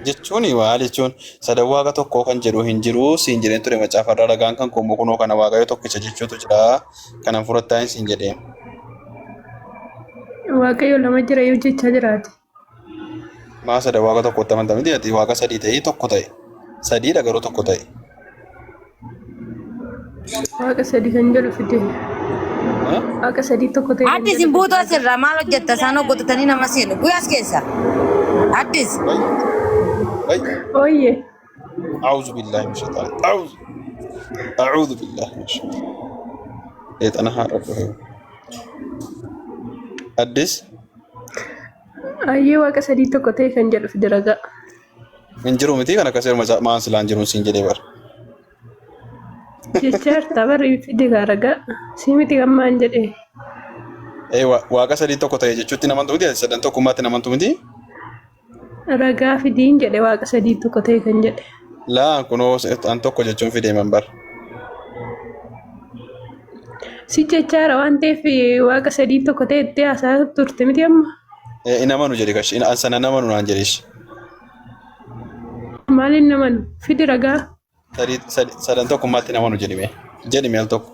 Jechuun maal jechuun sadan waaqa tokkoo kan jedhu hin jiru siin jedheen ture macaafarraa ragaan kan koo immoo kunoo kana waaqayyo tokkicha jechuutu jira kanan fudhattaa hin siin jedheen. Waaqayyo lama jira yoo jechaa jiraate. Maa sadan waaqa tokkotti amanta miti ati waaqa sadii ta'ee tokko ta'e. Sadiidha garuu tokko ta'e. Waaqa sadii kan jedhu fide. Waaqa sadii tokko ta'e kan Addis jedhu hin buutu fide. asirraa maal hojjetta isaan hojjetatanii nama seenu. Guyyaa as keessa. Addis. Wai. Wai. Ooyye. A'uuzu billaahi min shaytaan. A'uuzu. A'uuzu billaahi min shaytaan. Seexana haadha dhufe. Addis Ayyee waaqa sadii tokko ta'e kan jedhu fide ragaa. hin jiru miti kan akkasii maan silaan jiruun siin jedhee bara. Jecha jirta barri fide kaa ragaa. Si miti kan maan jedhe. Ee waaqa sadii tokko ta'e jechuutti namantu miti ati sadan tokkummaatti namantu miti. Ragaa fidiin jedhe waaqa sadii tokko ta'e kan jedhe. Laa kunoo an tokko jechuun fidee man bar. Si jechaara waan ta'eef waaqa sadii tokko ta'e itti haasaa turte miti amma. Ee in amanu jedhe kash an sana namanu naan jedhesh. Maaliin namanu? Fidi ragaa. Sadan tokkummaatti namanu jedhime. Jedhime al tokko.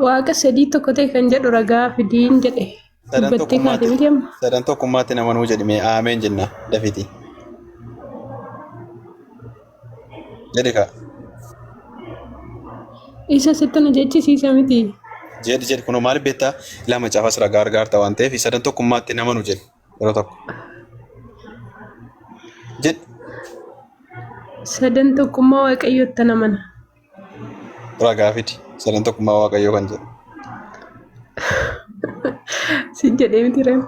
Waaqa sadii tokko ta'e kan jedhu ragaa fidiin jedhe. Sadan Dubbattee kaate tokkummaatti miti amma. sadan tokkummaatti namanuu jedhime aameen jenna dafiti. Jedhi kaa. Isa sitti nu jechisiisa miti. Jedhi jedhi kunoo maaliif beektaa lama caafas ragaa argaarta waan ta'eef sadan tokkummaatti namanu jedhi yeroo tokko. Jedhi Sadan tokkummaa Waaqayyootti amana. ragaa fidi sadan tokkummaa Waaqayyoo kan jedhu. Si jedhee miti ree.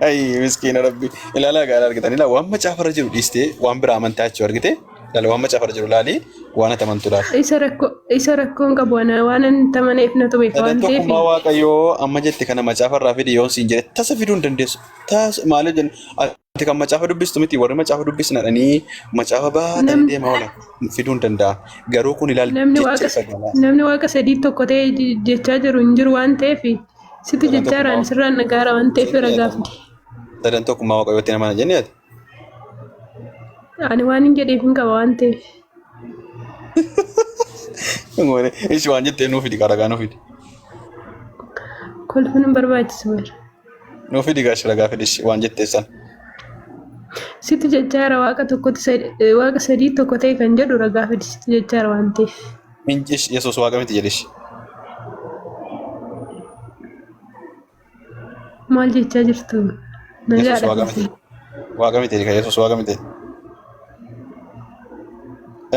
Ayi miskiina rabbi. Ilaalaa gaarii argitan. Ilaa waan macaafarra jiru dhiistee waan biraa amantaa jechuu argite. Ilaala waan macaafarra jiru ilaali waan ati amantu ilaali. Isa rakkoo isa rakkoon qabu ana waan an tamaneef na tumeef Sadan waan ta'eef tokkummaa Waaqayyoo amma jette kana macaafarraa fidi yoon siin jedhe tasa fiduu hin dandeessu. Tasa maaliif jenna ati kan macaafa dubbistu miti warri macaafa dubbisna dhanii macaafa baatanii namni deemaa oolan fiduu hin danda'an. Garuu kun ilaali namni jecha waaqa isa galaa. namni waaqa sadii tokko ta'e jechaa jiru hin jiru waan ta'eef situ Sadan jechaa tokkummaa jiraan sirraan dhagaara waan ta'eef ragaa fidi. Sadan tokkummaa Waaqayyootti nama na jenne ati. Ani waan hin jedheef hin qaba waan ta'eef. Ishi waan jettee nuu fidi ragaa nuu fidi. Kolfuun hin barbaachisu bara. Nuu fidi gaashi ragaa fidi ishi waan jettee san. Situ jechaa jira waaqa tokkotti waaqa sadii tokko ta'e kan jedhu ragaa fidi situ jechaa jira waan ta'eef. Ishi Yesuus waaqa miti jedhe ishi. Maal jechaa jirtu? Yesuus Nagaadha waaqa miti. keessan. Waaqa miti jedhe Yesuus waaqa miti.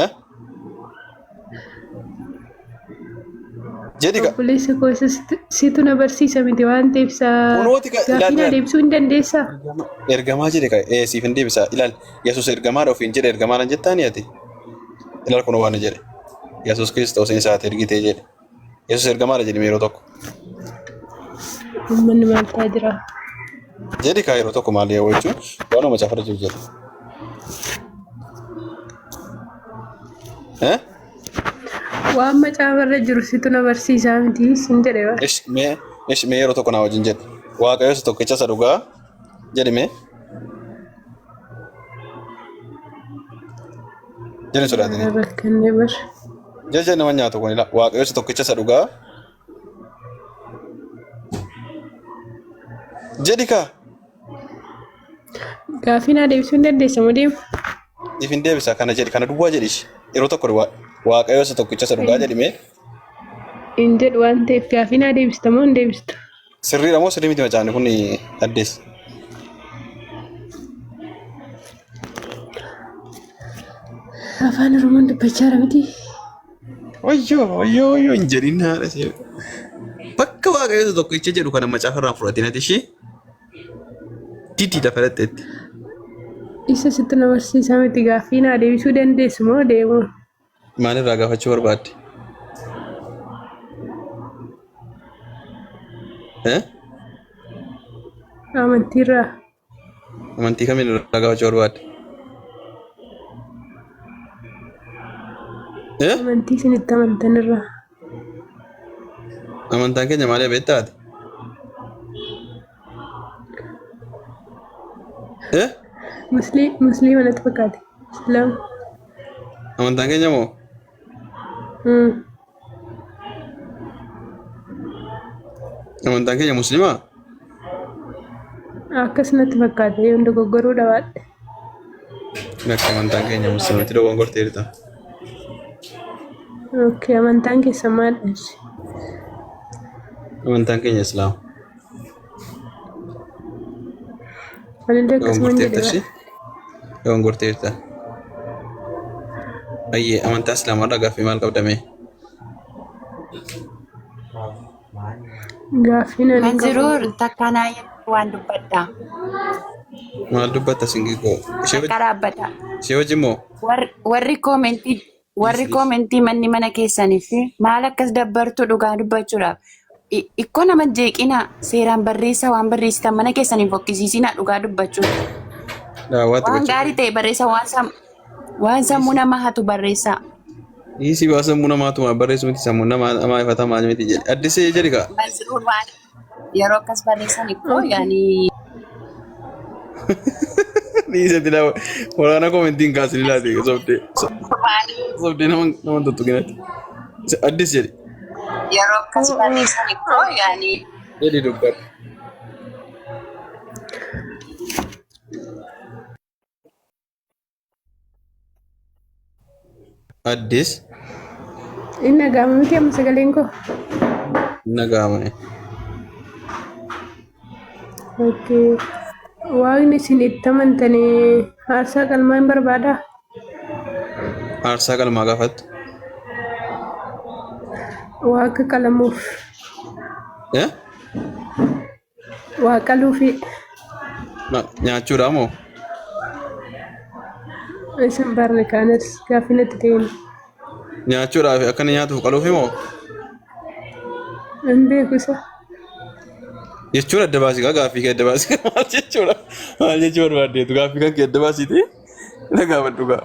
Eh? Jedhi ka. Obboleessa koo isa situ na barsiisa miti waan ta'eef isaa Kunooti ka gaaffii ilaali na ilaali. deebisuu hin dandeessaa? Ergamaa jedhe ka ee siif hin deebisa ilaali Yesuus ergamaadha ofiin jedhe ergamaadha jettaani ati. Ilaali kunoo waan jedhe. Yesuus Kiristoos isaati ergitee jedhe. Yesuus ergamaadha jedhime yeroo tokko. Uummanni maal ta'aa jira? Jedhi kaa yeroo tokko maal yoo jechuun waanuma macaafa jiru jedhe. Eh? Waan macaafarra jiru situ na barsiisaa miti sin jedhe bara. Ish mee ish mee yeroo tokko naa wajjin jedhe. Waaqayyo isa tokkicha isa dhugaa jedhi mee. Jedhi sodaatini. Rakkanne bar. Jecha nama nyaatu kun ila waaqayyo isa tokkicha isa dhugaa. Jedhi kaa. Gaaffii naa deebisuu hin dandeessa moo deemu? Siif hin deebisa kana jedhi kana duwwaa jedhi ishi. Yeroo tokko duwwaa waaqayyo isa tokkicha isa dhugaa jedhi mee. Hin jedhu waan ta'eef gaaffii naa deebista moo hin deebistu? Sirriidha moo sirrii miti macaafni kun addeessa? Afaan Oromoon dubbachaa jira miti. Wayyoo wayyoo wayyoo hin jedhin haadha ishee. Bakka waaqayyo isa tokkicha jedhu kana macaafa irraa fudhatin ati ishee didi lafa dhaqxeetti. Isa sitti na barsiisaa miti gaaffii naa deebisuu dandeessu moo deemu? Maalirraa gaafachuu barbaadde? Eh? Amantiirraa. Amantii kamiin irraa gaafachuu barbaadde? Eh? Amantii isinitti amantanirraa. Amantaan keenya maali beektaa ati? Eh? Musliima natti fakkaate. Islaama. Amantaan keenya moo? Amantaan keenya musliimaa? Akkas natti fakkaate yoon dogoggoruu dhabaadhe. Lakki amantaan keenya musliimatti dogongorteerta. Okay, amantaan keessan maal ibsi? Amantaan keenya islaama. Anillee akkasuman jedhe Dogongorteerta ishee? Dogongorteerta. Ayyee amantaa islaamaa irraa gaaffii maal qabdame? Gaaffiin ani qabu. Manziruur takka naa waan dubbadha. Maal dubbatta singikoo? Ishee Takka dhaabbata. Ishee wajjin moo? Warri koomentii manni mana keessanii fi maal akkas dabbartu dhugaa dubbachuudhaaf. Ikkoo nama hin jeeqinaa, seeraan barreessaa, waan barreessitan mana keessanii fokkisiisinaa dhugaa dubbachuuf. Daawwaatti Waan gochuu. gaarii ta'e barreessaa, waan sammuu nama hatu barreessaa. Dhiisii baa sammuu namaatu barreessu miti sammuu namaa namaa ifatamaa miti jedhe. Addisee jedhi kaa. Manziruur waan yeroo akkas barreessan ikkoo yaani Dhiisee tilaa waraana koomentiin kaasin ilaate sobdee. Sobdee nama nama tuttuqinatti. Addis jedhi. Yeroo akkas barreessan ikkoo yaani Jedhi dubbadhu. Addis. Inni dhaga'ama miti amma sagaleen koo. Nagaamane. Okay. Waaqni isin itti amantanii aarsaa qalmaa hin barbaadaa? Aarsaa qalmaa gaafattu. Waaqa qalamuuf. Eh? Waa qaluufi. Nyaachuudha moo? Isin barre kaanas gaaffii natti ta'een. Nyaachuudhaaf akka inni nyaatuuf qaluufi moo? Hin beeku isa. Jechuun adda baasii kaa gaaffii kee adda baasii maal jechuudha? Maal jechuu barbaaddeetu gaaffii kan kee adda baasiiti? Na gaafadhu gaa.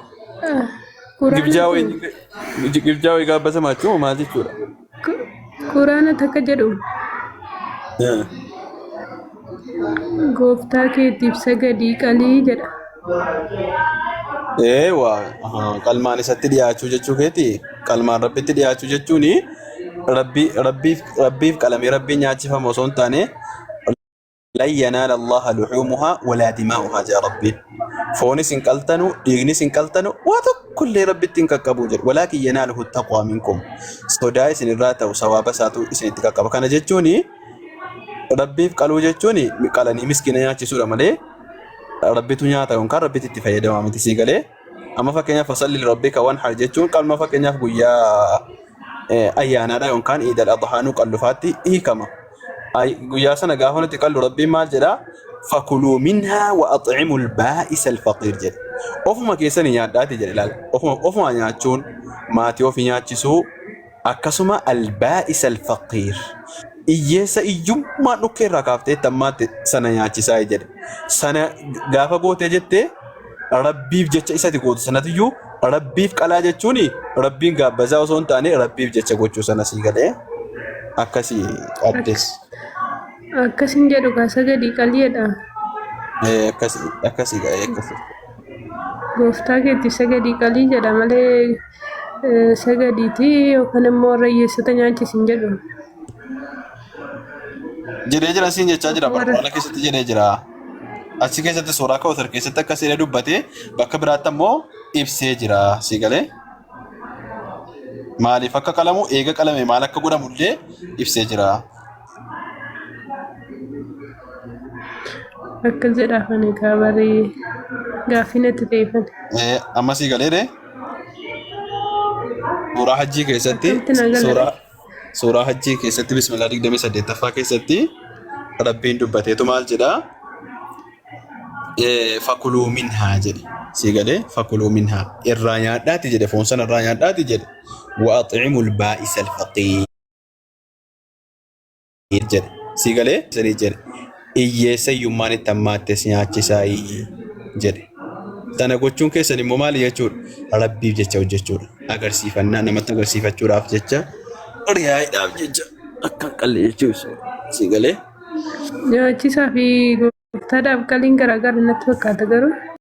Gibjaa wayii gibjaa wayii gaabbasa maachuu maal jechuudha? Quraana takka jedhu gooftaa keetiif sagadii qalii jedha. Ee waa qalmaan isatti dhiyaachuu jechuu keeti qalmaan rabbitti dhiyaachuu jechuun rabbi rabbiif rabbiif qalamee rabbiin nyaachifama osoo hin taane Lan yanaala Allaaha luhuumuhaa walaa dimaa'uhaa jedha Rabbiin. Foonis hin qaltanu, dhiignis hin qaltanu, waa tokkollee Rabbitti hin qaqqabu jedhe. Walaakin yanaaluhu taqwaa minkum. Sodaa isin irraa ta'u sawaaba isaatu isinitti qaqqaba. Kana jechuun Rabbiif qaluu jechuun qalanii miskiina nyaachisuudha malee Rabbitu nyaata yookaan Rabbitti itti fayyadamaa miti sii galee. Amma fakkeenyaaf fasalli rabbika wanhar jechuun qalma fakkeenyaaf guyyaa ayyaanaadha yookaan iidal adhaa nu qallufaatti hiikama. Guyyaa sana gaafa nuti qallu Rabbiin maal jedhaa? Fakuluu minhaa wa axcimul baa'isa alfaqiir jedhe. Ofuma keessanii nyaadhaati jedhe laal. Ofuma ofuma nyaachuun maatii ofii nyaachisuu akkasuma albaa'isa alfaqiir. Hiyyeessa iyyummaan dhukkee irraa kaaftee itti ammaatti sana nyaachisaa jedhe. Sana gaafa gootee jettee Rabbiif jecha isati gootu sanatiyyuu Rabbiif qalaa jechuun Rabbiin gaabbazaa osoo hin taane Rabbiif jecha gochuu sana sii galee akkasii addes. Akkas hin jedhu kaa sagadii qalii jedha. Akkasii akkasii ga'ee akkasii. Gooftaa keetiif sagadii qalii jedha malee sagadiitii yookaan immoo warra hiyyeessota nyaachisi hin jedhu. Jedhee jira siin jechaa jira Warra quraana keessatti jedhee jira. Achi keessatti suuraa kawsar keessatti akkas jedhee dubbatee bakka biraatti ammoo ibsee jira sii galee. Maaliif akka qalamu eega qalame maal akka godhamu illee ibsee jira. Akkas jedha afaan egaa barii gaaffii natti ta'eefan. Amma sii galee ree? Suuraa hajjii keessatti Akkamitti na galee? suuraa Suuraa Hajjii keessatti bismillaa 28ffaa keessatti Rabbiin dubbateetu maal jedhaa? Fakuluu minhaa jedhe. Sii galee fakuluu minhaa irraa nyaadhaati jedhe foon sana irraa nyaadhaati jedhe. Wa axcimul baa'isa alfaqiir jedhe. Sii galee sanii jedhe. Hiyyeessa hiyyummaan itti hammaattes nyaachisaa jedhe. Sana gochuun keessan immoo maali jechuudha? Rabbiif jecha hojjechuudha. Agarsiifannaa namatti agarsiifachuudhaaf jecha riyaa'iidhaaf jecha akka hin qalle jechuudha. Sii galee? Nyaachisaa fi Gooftaadhaaf qaliin garaagara natti fakkaata garuu.